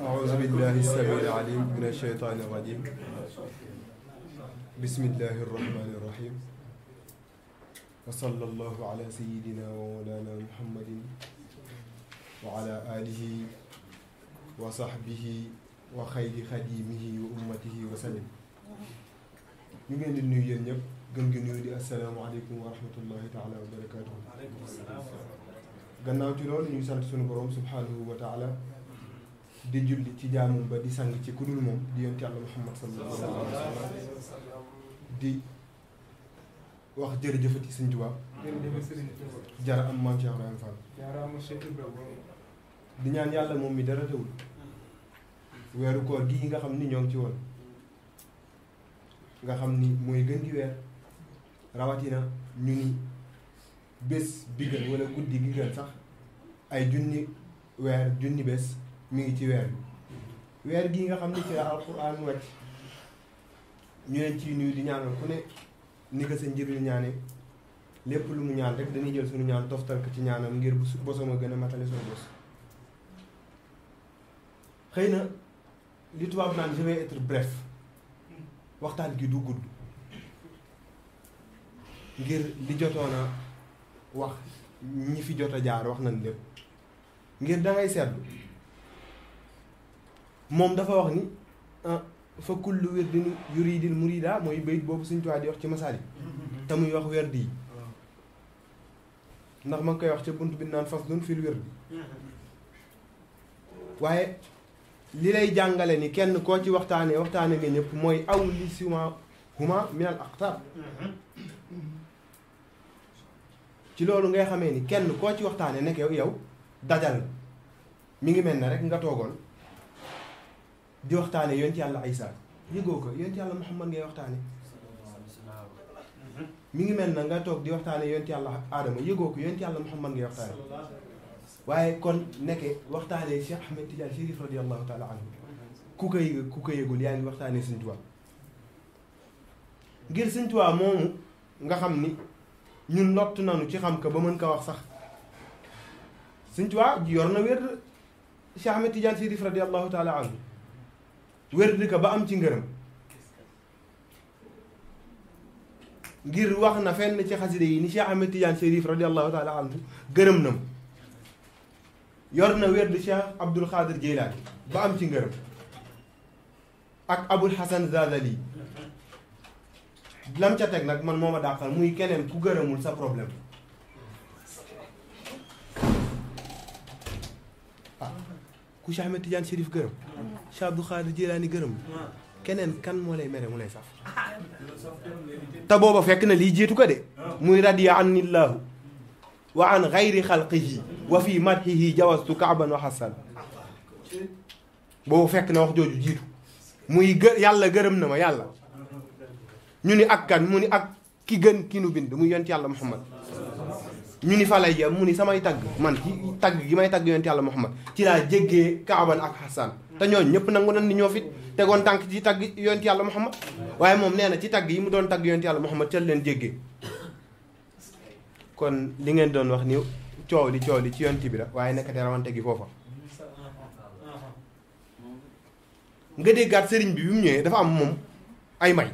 أعوذ بالله السميع العليم من الشيطان الرجيم بسم الله الرحمن الرحيم وصلى الله على سيدنا ومولانا محمد وعلى آله وصحبه وخير خديمه وأمته وسلم ñu ngeen di nuyu yéen ñëpp gën gi nuyu di asalaamaaleykum wa rahmatullahi taala wa barakaatuhu. gannaaw ci loolu ñu sant suñu borom subhanahu wa taala di julli ci jaamam ba di sang ci kudul moom di yonent Yàlla Muhammad sallallahu alayhi wa sallam di wax jërëjëfati Sëñ Tuubaa jara am maam Cheikh Ibrahima Fall di ñaan yàlla moom mi dara tawul weeru koor gi nga xam ni ñoo ngi ci woon nga xam ni mooy gën di weer rawatina ñu ni bés bi gën wala guddi gi gën sax ay junni weer junni bés mi ngi ci weer bi weer gi nga xam ni ci la alquran wàcc ñu leen ciy nuyu di ñaanal ku ne ni ko sa njëriñ ñaane lépp lu mu ñaan rek dañuy jël suñu ñaan toftal ko ci ñaanam ngir bu bosam a gën a matale suñu bos xëy na li tubaab naan je vais être bref waxtaan gi du gudd ngir li jotoon a wax ñi fi jot a jaar wax nañ lépp ngir dangay seetlu moom dafa wax ni fa kullu wirdin yuridil murida mooy bayit boobu Sëñ Tuubaa di wax ci masaali te muy wax werd yi ndax ma ngi koy wax ca bunt bi naan faslun fil wird waaye li lay jàngale ni kenn koo ci waxtaane nga ñëpp mooy aw li suma huma minal aqtab ci loolu ngay xamee ni kenn koo ci waxtaane nekk yow dajal mi ngi mel ne rek nga toogoon di waxtaane yonent yàlla Isaa yëgoo ko yonent yàlla Muhammad ngay waxtaane mi ngi mel na nga toog di waxtaane yonent yàlla Aadama yëgoo ko yonent yàlla Muhammad ngay waxtaane waaye kon nekke waxtaanee Cheikh Ahmed Tidiane Chérif radiyallahu taala anhu ku ko yëgul yaa ngi waxtaanee Sëñ Tuubaa ngir Sëñ Tuubaa moomu nga xam ni ñun lott nanu ci xam ko ba mën ko wax sax Sëñ Tuubaa yor na wér Cheikh Ahmed Tidiane Chérif radiyallahu taala anhu wér di ko ba am ci ngërëm ngir wax na fenn ci xaside yi ni Cheikh Ahmed Tidiane Chérif radiyallahu taala anhu gërëm na yor na wér di Cheikh Abdul Xaadir Jeylaani ba am ci ngërëm ak Abul Hasan Zadali lam ca teg nag man moo ma dàqal muy keneen ku gërëmul sa problème ku Cheikh Ahmed Tidiane Chérif gërëm Cheikh Abdul Xaadir Jeylaani gërëm keneen kan moo lay mere mu lay saf te booba fekk na lii jiitu ko de muy radiya anillahu wa an xayri xalqihi wa fi madhihi jawastu kaaban wa hasan boobu fekk na wax jooju jiitu muy yàlla gërëm na ma yàlla ñu ni ak kan mu ni ak ki gën ki nu bind muy yonent yàlla Muhammad ñu ni fa lay yem mu ni samay tagg man ci tagg gi may tagg yonent yàlla Muhammad ci laa jéggee kaaban ak hasan te ñooñu ñëpp nangu nañ ni ñoo fit tegoon tànk ci tagg yonent yàlla Muhammad waaye moom nee na ci tagg yi mu doon tagg yonent yàlla Muhammad ca leen jéggee kon li ngeen doon wax ni coow li ci yonent bi la waaye nekkate rawante gi foofa nga déggaat sëriñ bi mu ñëwee dafa am moom ay may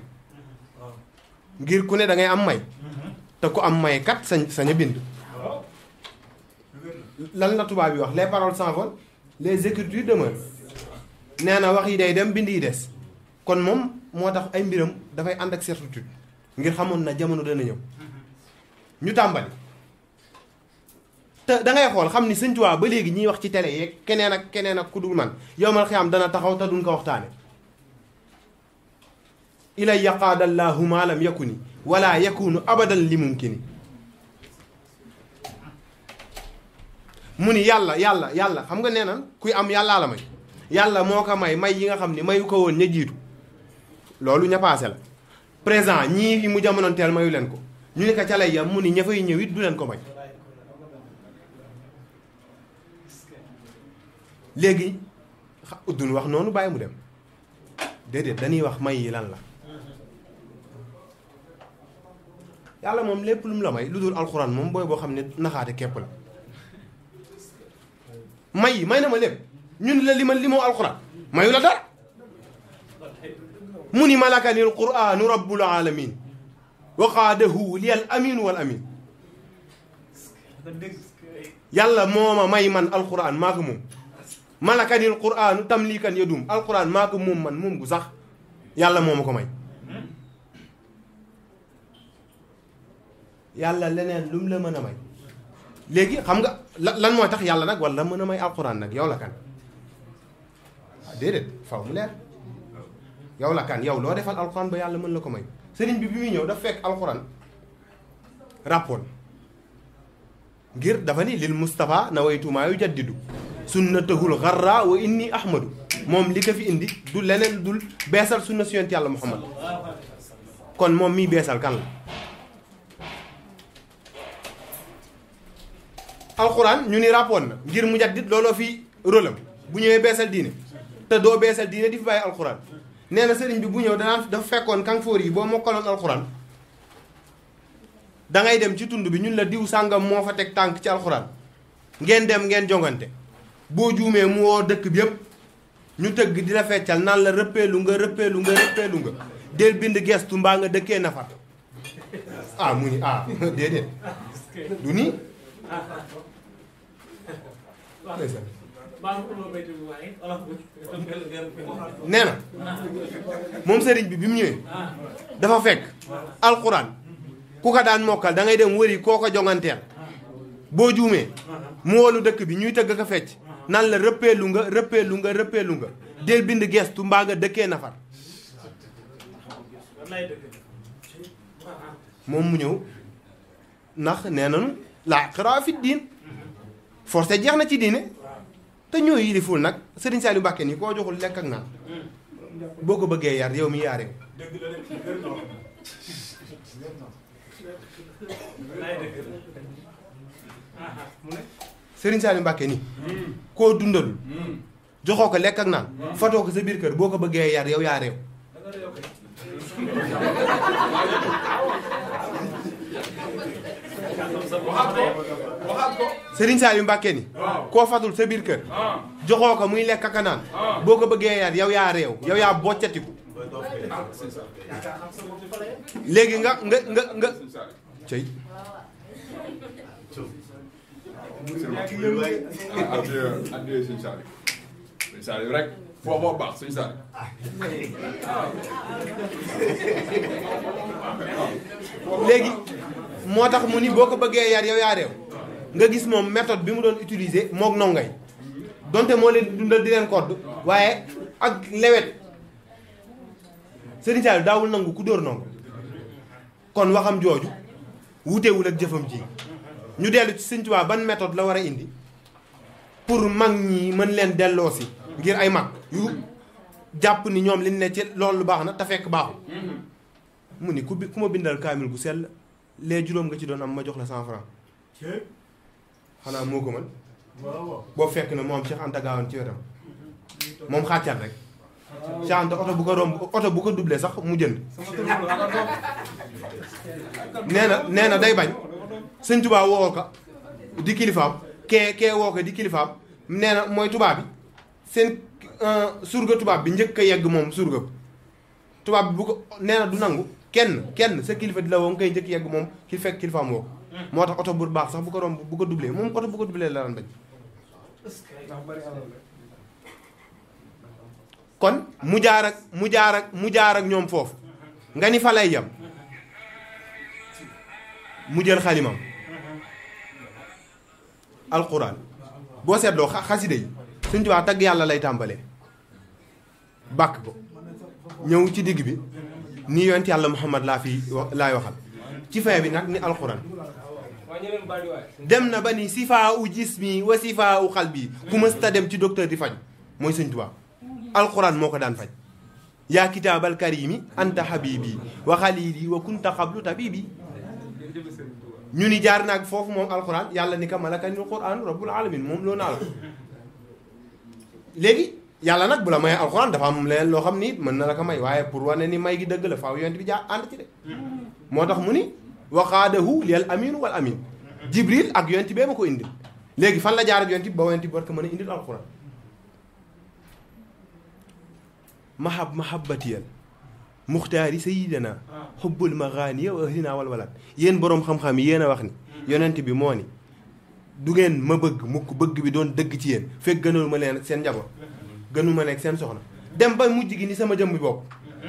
ngir ku ne da ngay am may te ku am may kat sañ a bind lan la tubaab bi wax les paroles s'envolent les écritures demeurent nee na wax yi day dem bind yi des kon moom moo tax ay mbiram dafay ànd ak certitude ngir xamoon na jamono dana ñëw ñu tàmbali te da ngay xool xam ni Sëñ Tuubaa ba léegi ñiy wax ci télé yeeg keneen ak ku dul man yowmal xiyaam dana taxaw te duñ ko waxtaane ilay yaqaadallahu ma lam yakuni wala yakunu abadan li mumkini mu ni yàlla xam nga nee na kuy am yàllaa la may yàlla moo ko may yi nga xam ni mayu ko woon ña jiitu loolu ña paase la présent ñii mu jamonoon teel mayu leen ko ñu ne ko ca lay yam mu ni ña fay ñëw it du leen ko may léegi duñ wax noonu bàyyi mu dem déedéet dañuy wax may yi lan la yàlla moom lépp lu mu la may lu dul alxuraan moom booy boo xam ne naxaate képp la may yi may na ma lépp ñun la limoo alquran mayu la dara mu ni malakani alquranu rabbul alamin wa qaadahu li al amin wal amin yàlla mooma may man alquran maa ko moom malakani alquranu tamlikan yadum alquran maa ko moom man moom gu sax yàlla mooma ko may yàlla leneen lu mu la mën a may léegi xam nga lan mooy tax yàlla nag wala mën a may alquran nag yow la kan déedéet faw mu leer yow la kan yow loo defal alquran ba yàlla mën la ko may sëriñ bi muy ñëw daf fekk alquran rappoon ngir dafa ni lil Mustafa nawaytumaa yu jaddidu sunnatahul gharra wa inni ahmadu moom li ko fi indi du leneen dul beesal sunna si yonent yàlla Muhammad kon moom miy beesal kan la alquran ñu ni rappoon na ngir mu jaddit looloo fi rôlam bu ñëwee beesal diine te doo beesal diine di fi bàyyi alquran nee na sëriñ bi bu ñëw danaan dafa fekkoon kanfoor yi boo mokkaloon alquran da ngay dem ci tund bi ñun la diw sàngam moo fa teg tànk ci alquran ngeen dem ngeen jongante boo juumee mu woo dëkk bi yëpp ñu tëgg di la feccal naan la rëppeelu nga rëppeelu nga rëppeelu nga del bind gestu mbaa nga dëkkee nafar ah mu ni ah déedéet du nii nee na moom sëriñ bi mu ñëwee dafa fekk alquran ku ko daan mokkal da ngay dem wëri koo ko jonganteel boo juumee mu woolu dëkk bi ñuy tëgg ko fecc nan la rëppeelu nga rëppeelu nga rëppeelu nga del bind gestu mbaa nga dëkkee nafar moom mu ñëw ndax nee nañu laa ikraaha fi diin forcé jeex na ci diine te ñoo yiliful nag Serigne Saliou Mbacké nii koo joxul lekk ak naan boo ko bëggee yar yow mi yaare Serigne Saliou Mbacké nii koo dundalul joxoo ko lekk ak naan fatoo ko sa biir kër boo ko bëggee yar yow yaa réew Serigne Saliou Mbacké ni koo fatul sa biir kër joxoo ko muy lekk ak naan boo ko bëggee yar yow yaa réew yow yaa boccatiku léegi nga cëy addiye sëñ Saliou rek foo moo baax sëñ Saliou léegi moo tax mu ni boo ko bëggee yar yow yaa réew nga gis moom méthode bi mu doon utiliser mook nongay donte moo leen dundal di leen kodd waaye ak lewet Serigne Saliou daawul nangu ku dóor nongo kon waxam jooju wutewul ak jëfam ji ñu dellu ci Sëñ Tuubaa ban méthode la war a indi pour mag ñi mën leen delloosi ngir ay mag yu jàpp ni ñoom liñ ne ci loolu baax na te fekk baaxul mu ni ku ma bindal kaamil gu sell lee juróom nga ci doon am ma jox la 100 francs xanaa moo ko mën boobu fekk na moom Cheikh Anta Gaawaan ci wetam moom xàccal rek Cheikh Anta oto bu ko romb oto bu ko doublé sax mu jënd nee na day bañ Sëñ Tuubaa woo ko di kilifaam kee woo ko di kilifaam nee na mooy tubaab bi seen surga tubaab bi njëkk a yegg moom surga tubaab bi bu ko nee na du nangu kenn sa kilifa di la woo nga koy njëkk yegg moom ki fekk kilifaam woo ko moo tax oto bu baax sax bu ko romb bu ko doublé moom oto bu ko doublé la daan bañ kon mu jaar ak ñoom foofu nga ni fa lay yam mu jël xalimam alquran boo seetloo xasida yi Sëñ Tuubaa tagg yàlla lay tàmbalee bàkk ko ñëw ci digg bi ni yonent yàlla Muhammad laay waxal ci fin bi nag ni alquran dem na ba ni sifaa u jismi wa sifaa u xalbi ku mësta dem ci docteur di faj mooy Sëñ Tuubaa alquran moo ko daan faj yaa kitaabal karimi anta habibi wa xalili wa kunta xablu tabibi ñu ni jaar naag foofu moom alquran yàlla ni ka malakanil quran rabbul alamin moom loo naa la léegi yàlla nag bu la mayee alquran dafa am leen loo xam ni mën na la ko may waaye pour wane ni may gi dëgg la faaw yonent bi jaar ànd ci de moo tax mu ni waxaadahu lil aminu wal amin jibril ak yonent bee ma ko indil léegi fan la jaar ak yonent bi ba yonent bi war ko mën a indil alquran mahabbatiyal muxtaari sayidana xubbul maganiya wa ahlina wal walad yéen boroom xam-xam yi yéen a wax ni yonent bi moo ni du ngeen ma bëgg mukk bëgg bi doon dëgg ci yéen fekk gënul ma leen seen njaboot gënu ma nekk seen soxna dem ba mujj gi ni sama jëm bi bopp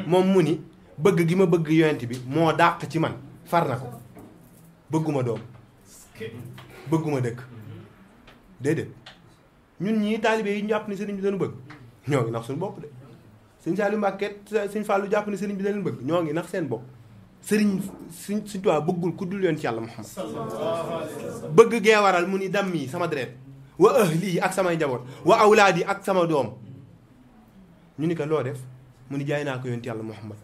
moom mu ni bëgg gi ma bëgg yonent bi moo dàq ci man far na ko bëgguma doom bëgguma dëkk déedéet ñun ñii taalibe yi ñu jàpp ni sëriñ bi dañu bëgg ñoo ngi nax suñu bopp de sëñ Saliou Mbacké sëñ Fallou jàpp ni sëriñ bi dañu bëgg ñoo ngi nax seen bopp sëriñ suñ tuwaa bëggul ku dul yoon ci yàlla Muhammad bëgg gee waral mu ni dam yi sama deret wa ahli ak samay njaboot wa awlaad yi ak sama doom ñu ni ko loo def mu ni jaay naa ko yoon ci yàlla Muhammad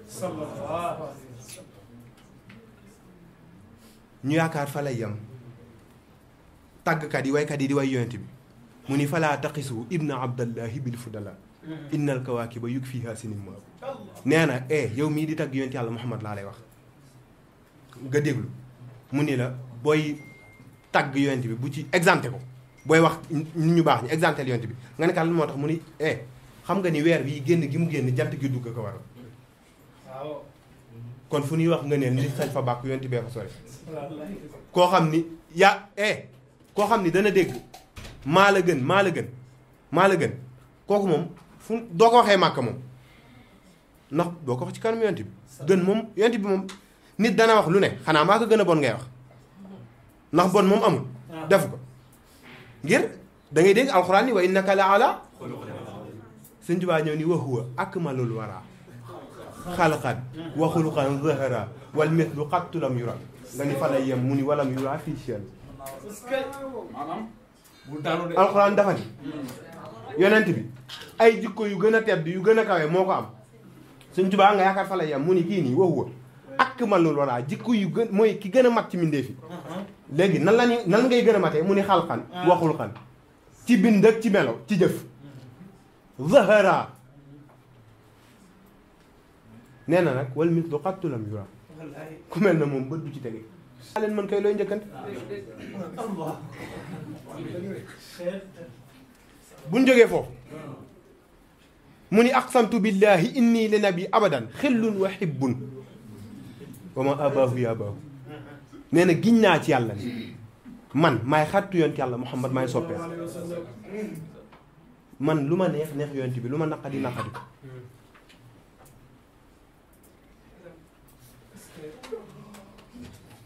ñu yaakaar fa lay yam tàggkat yi waykat yi di way yonent bi mu ni falaa taqisu ibna abdallahi bil fudala innal kawaakiba yug fiha sinima nee na yow mii di tagg yonent yàlla Muhammad laa lay wax nga déglu mu ni la booy tagg yonent bi bu ci exempté ko booy wax nit ñu baax ñi exempté yonent bi nga ne kat moo tax mu ni xam nga ni weer bii génn gi mu génn jant gi dugg ko waral kon fu ñuy wax nga neen li sañ fa bàkk yonent bee fa sore koo xam ni koo xam ni dana dégg maa la gën kooku moom fu doo ko waxee màkk moom ndax doo ko wax ci kanam yonent bi gën moom yonent bi moom nit dana wax lu ne xanaa maa ko gën a bon ngay wax ndax bon moom amul def ko ngir da ngay dégg alxuraan ni wa innaka la ala Sëñ Tuubaa ñëw ni wa huwa akmalul wara xalqan wa xuluqan zahara wal mithlu qattu lam yura nga ni fa lay yem mu ni walam yura fii seen alxuraan dafa ni yonent bi ay jikko yu gën a tedd yu gën a kawe moo ko am Sëñ Tuubaa nga yaakaar fa lay yem mu ni kii nii wa huwa akmalul wara jikko yu gën mooy ki gën a mat ci mbindeef yi léegi nan ngay gën a matee mu ni xalqan wa xuluqan ci bind ak ci melo ci jëf zahara nee na nag wal mislu qattu lam yura ku mel na moom bët du ci tege leen mën koy looy njëkkante buñ jógee foofu mu ni aqsamtu billahi inni li nabi abadan xillun wa hibbun wa ma abaahu ya abaahu nee na giñ naa ci yàlla ni man maay xattu yonent yàlla Muhammad maay soppee man lu ma neex yonent bi lu ma naqadi ko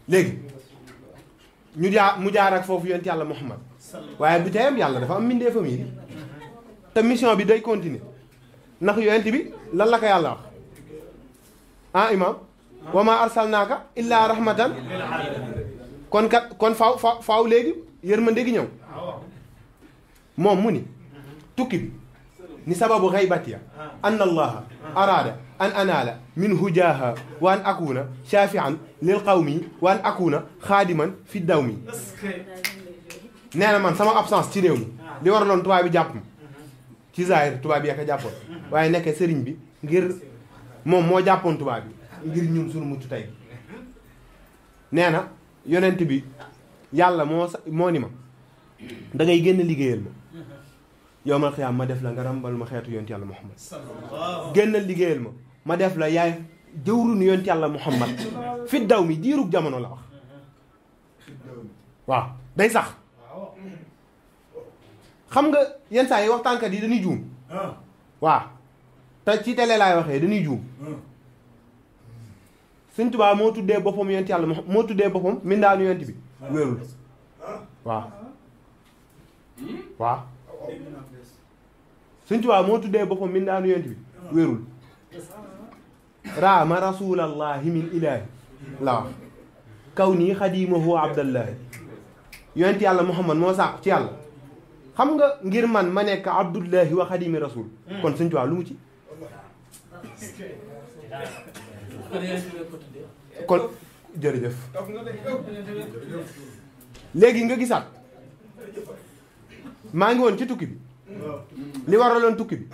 léegi mu jaar ak foofu yonent yàlla Muhammad waaye du teyam yàlla dafa am mbindeefam yi te mission bi day continuer ndax yonent bi lan la ko yàlla wax imam wa ma arsalnaaka illa rahmatan kon faaw léegi yërmande gi ñëw moom mu ni tukki bi ni sababu xaybatiya an allaha araada an anaala min hujaaha wa an akuna shafian lil qawmi wa an akuna xaadiman fi dawmi nee na man sama absence ci réew mi li waraloon tubaab bi jàpp ma ci zahir tubaab yi ak a jàppoon waaye nekkee sëriñ bi ngir moom moo jàppoon tubaab bi ngir ñun suñu mucc tey nee na yonent bi yàlla moo ni ma da ngay génn liggéeyal ma yowmal xiyaam ma def la nga rambal ma xeetu yonent yàlla Muhammad génnal liggéeyal ma def la yaay jëwrunu yonent yàlla Muhammad fi daw mi diirug jamono la wax waaw day sax xam nga yenn saa yi waxtaankat yi dañuy juum waaw te ci télé laay waxee dañuy juum Sëñ Tuubaa moo tuddee boppam yonent yàlla moo tuddee boppam mindaanu yonent bi wérul waaw Sëñ Tuubaa moo tuddee boppam mindaanu yonent bi wérul raama rasulallahi min ilaahi la wax kaw nii xadimahu abdallahi yonent yàlla Muhammad moo sàkku ci yàlla xam nga ngir man ma nekk abdullahi wa xadimi rasul kon Sëñ Tuubaa lu mu ci kon jërëjëf léegi nga gisaat maa ngi woon ci tukki bi li waraloon tukki bi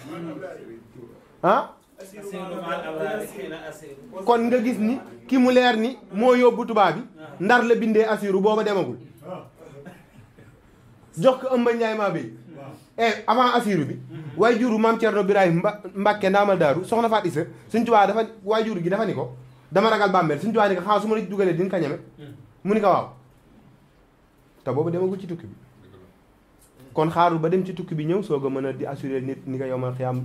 kon nga gis ni ki mu leer ni moo yóbbu tubaab bi ndar la bindee asiru booba demagul jox ko ëmba njaay maa bi avant Assirou bi waaye juru maam Thierno Birahim Mbacke ndaamal daaru soxna Faat Issa Sëñ Tuubaa dafa waaye juru gi dafa ni ko dama ragal bàmmeel Sëñ Tuubaa ni ko xanaa su ma la dugalee di nga ko ñeme mu ni ko waaw te boobu demagul ci tukki bi kon xaarul ba dem ci tukki bi ñëw soog a mën a di assurer nit ni ko yow man xiyaam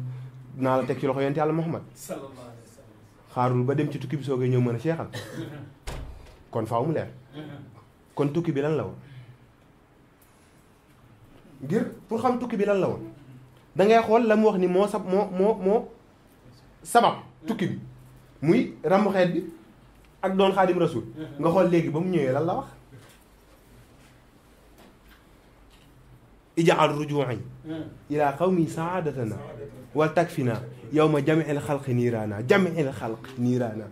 naa la teg ci loxo yonent Yàlla Muhammad xaarul ba dem ci tukki bi soog a ñëw mën a seexal kon faaw mu leer kon tukki bi lan la woon ngir pour xam tukki bi lan la woon da ngay xool la mu wax ni moo sabab tukki bi muy ramu xeet bi ak doon xaadim rasul nga xool léegi ba mu ñëwee lan la wax ijaal rujuu'i ila qawmi saadatana wal takfina yawma jami'il xalqi niiraana jami'il xalqi niiraana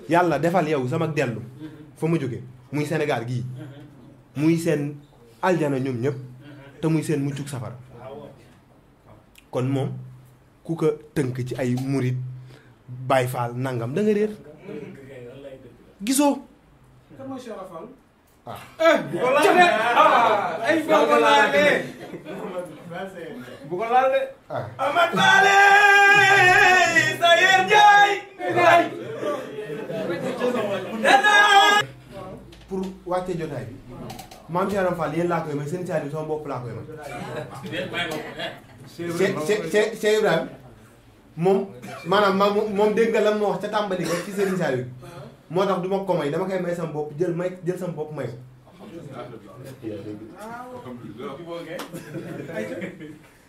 yàlla defal yow sama dellu fa ma jóge muy Sénégal gii muy seen aljana ñoom ñëpp te muy seen muccug safara kon moom ku ko tënk ci ay murit Baay Faal nangam da nga réer gisoo bu ko laal de. Amat Faale Sayer Njaay pour wàcce jotaay bi maam Cheikh Fall yéen laa koy may seen caay bi sama bopp laa koy may Cheikh Ibrahima moom maanaam moom dégg nga lan moo wax ca tàmbali ko ci Serigne Saliou moo tax du ma ko may dama koy may sama bopp jël sama bopp may ko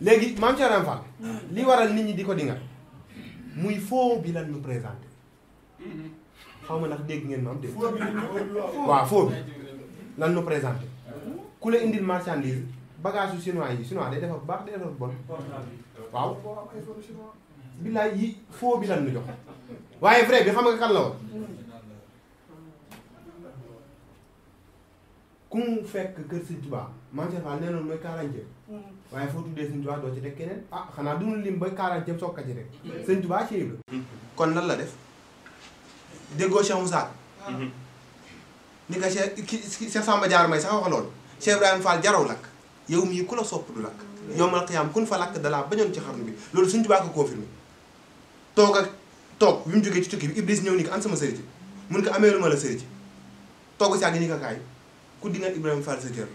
léegi maam Cheikh Fall li waral nit ñi di ko dinga muy faux bi lan ñu présenté xaw ma ndax dégg ngeen maam dégg waaw faux bi lan ñu présenté ku la indil marchandise bagage yu chinois yi chinois day defar bu baax day defar bu bon waaw billaay yi faux bi lan ñu jox waaye vrai bi xam nga kan la woon ku mu fekk kër Sëñ Tuubaa maam Cheikh Fall nee noonu mooy 40e waaye foo tuddee Sëñ Tuubaa doo ci teg keneen ah xanaa du ñu lim ba 40e soog ka ci rek Sëñ Tuubaa ci la kon lan la def déggoo Cheikh Moussa ni nga Cheikh Samba Diarra Mbaye sax wax loolu Cheikh Ibrahima Fall jaraw lakk yow mii ku la sopp du lakk yowmal qiyaam kun fa lakk dalaa bañoon ci xarnu bi loolu Sëñ Tuubaa ko confirmé toog bi mu jógee ci tukki bi Iblis ñëw ni ko an sama sëriñ mun ko amee lu ma la sëriñ toog si àgg ni ko kaay ku di nga Ibrahima Fall sa cër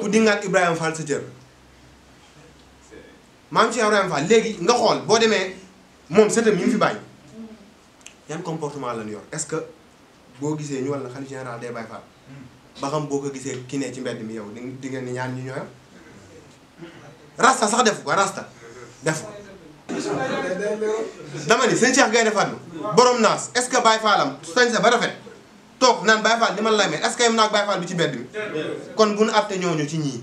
ku di nga Ibrahima Fall sa cër maam Cheikh Ibrahima Fall léegi nga xool boo demee moom sëtam yi mu fi bàyyi yan comportement lañu yor est-ce que boo gisee ñu walla xalifa général day Baye Fall ba xam boo ko gisee ki ne ci mbedd mi yow di ngeen ni ñaan ñu ñooyam rasta sax def ko rasta def ko dama ni sëñ Cheikh Gaynde Fatma borom naas est-ce que Baye Fallam sañ sa ba rafet toog naan Baye Fall ni ma lay mel est-ce que yem naag Baye Fall bi ci mbedd mi kon bu nu àtte ñooñu ci ñii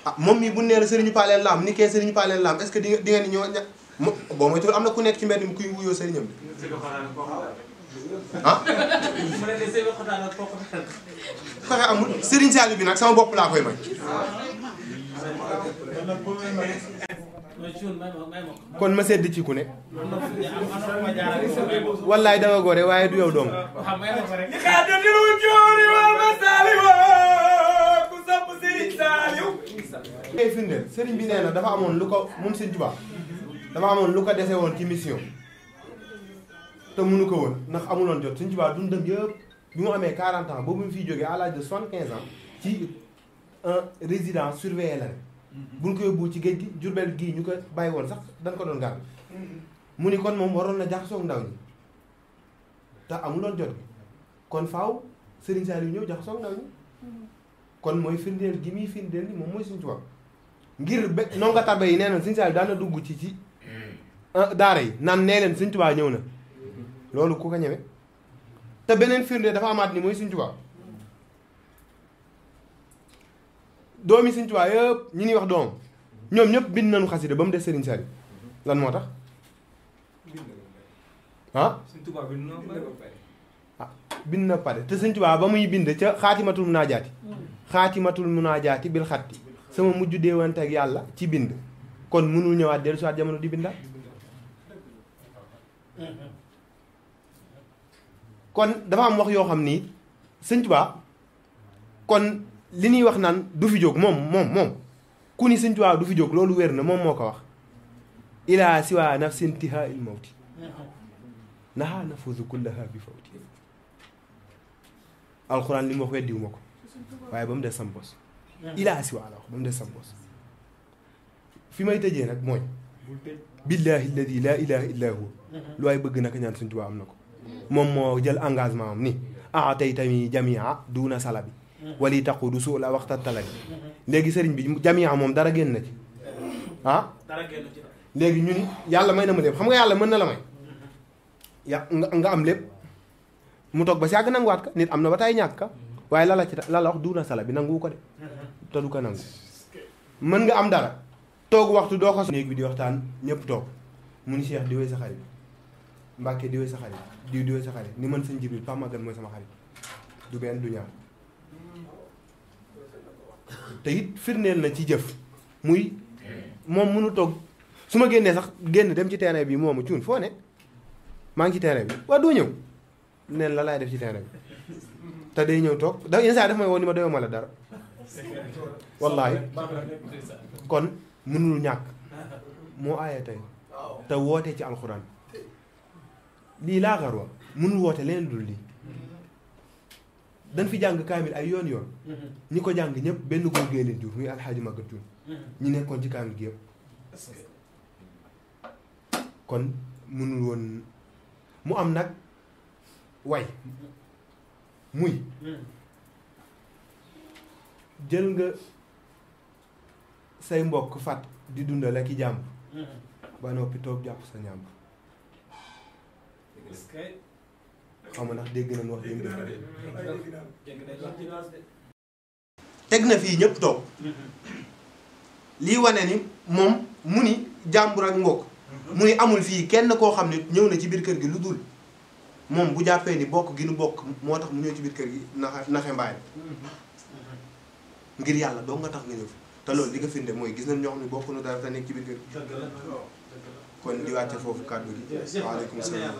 ah moom mii bu nee la sëriñu paaleen laam ni kee sëriñu paaleen laam est-ce que di nga ni ñoo boo moytuwul am na ku nekk ci mbedd mi kuy wuyoo sëriñam bi ah fexe amul Serigne Saliou bi nag sama bopp laa koy may kon ma sedd ci ku ne wallaay danga gore waaye du yow doom li kaa dadilu joori wal ma Saliou ku sopp Serigne Saliou ngay firndeel Serigne bi nee na dafa amoon lu ko moom Serigne Touba dafa amoon lu ko dese woon ci mission te mënu ko woon ndax amuloon jot Serigne Touba dundam yëpp bi mu amee 40 ans boobu mu fiy jógee à l'âge de 75 ans ci un résident surveillé la ne buñ ko yóbbu ci géej gi Jurbel gii ñu ko bàyyi woon sax dañ ko doon gàll mu ni kon moom waroon na jaxasoog ndaw ñi te amuloon jot gi kon faaw Serigne Saliou ñëw jaxasoog ndaw ñi kon mooy firndeel gi muy firndeel ni moom mooy Serigne Touba ngir be nonga tabe yi nee na Serigne Saliou daan na dugg ci daara yi naan nee leen Serigne Touba ñëw na loolu ku ko ñëwee te beneen firnde dafa amaat ni mooy Serigne Touba doomi Serigne Touba yëpp ñi ñuy wax doom ñoom ñëpp bind nañu xasida ba mu des Serigne Saliou lan moo tax ah bind na pare te Serigne Touba ba muy bind ca xaatimatul munaajaati bil xatti sama mujj déewante ak yàlla ci bind kon mënul ñëwaat dellu soit jamono di bindaat kon dafa am wax yoo xam ni sëñ Tuubaa kon li ñuy wax naan du fi jóg moom ku ni sëñ Tuubaa du fi jóg loolu wér na moom moo ko wax ilaa siwa nafsi intihaa il mawti nahaa nafuusu kullaha bi fawti alxuraan li mu wax weddiwu ma ko waaye ba mu des sam bos ilaa siwa la wax ba mu des sam bos fi may tëjee nag mooy billaahi alladi laa ilaaha illaa huwa lu waay bëgg naka ñaan sëñ Tuubaa am na ko moom moo jël engagement am ni aataytani jamia duuna salabi wali taqudu su la waxta talabi léegi sëriñ bi jamia moom dara génn na ci léegi ñu ni yàlla may na ma lépp xam nga yàlla mën na la may nga am lépp mu toog ba si yàgg nanguwaat ka nit am na ba tay ñàkk ka waaye la la wax duuna salabi nangu ko de te du ko nangu mën nga am dara toog waxtu doo ko néeg bi di waxtaan ñëpp toog mu ni Cheikh di wéy sa xarit Mbàkke di wéy sa xarit di wéy sa xarit ni man sëñ Jibril Pape Maguette mooy sama xarit du benn du ñaar te it firndeel na ci jëf muy moom mënu toog su ma génnee sax génn dem ci terrain bi moomu cuun foo ne maa ngi ci terrain bi waaw doo ñëw neen la laay def ci terrain bi te day ñëw toog da yenn saa daf may woo ni ma doyoo ma la dara wallaahi kon mënul ñàkk moo aaye tey te woote ci alxuraan lii laa xarwa mënul woote leen dul lii dañ fi jàng kaamil ay yoon ñi ko jàng ñëpp benn góor gee leen jur muy alxaaji Maguette Cuun ñi nekkoon ci kaamil gi yëpp kon mënul woon mu am nag way muy jël nga say mbokk fat di dundal ak i jàmb ba noppi toog jàpp sa ñàmb xaw ma ndax dégg nañ wax yi mu def teg na fii ñëpp toog lii wane ni moom mu ni jàmbur ak mbokk mu ni amul fii kenn koo xam ne ñëw na ci biir kër gi lu dul moom bu jàppee ni bokk gi nu bokk moo tax mu ñëw ci biir kër gi naxe mbaay ngir yàlla doo nga tax nga ñëw fi te loolu li nga firnde mooy gis nañ ñoo xam ne bokk nu dara te nekk ci biir kër gi kon di wàcce foofu kàddu gi waaleykum salaam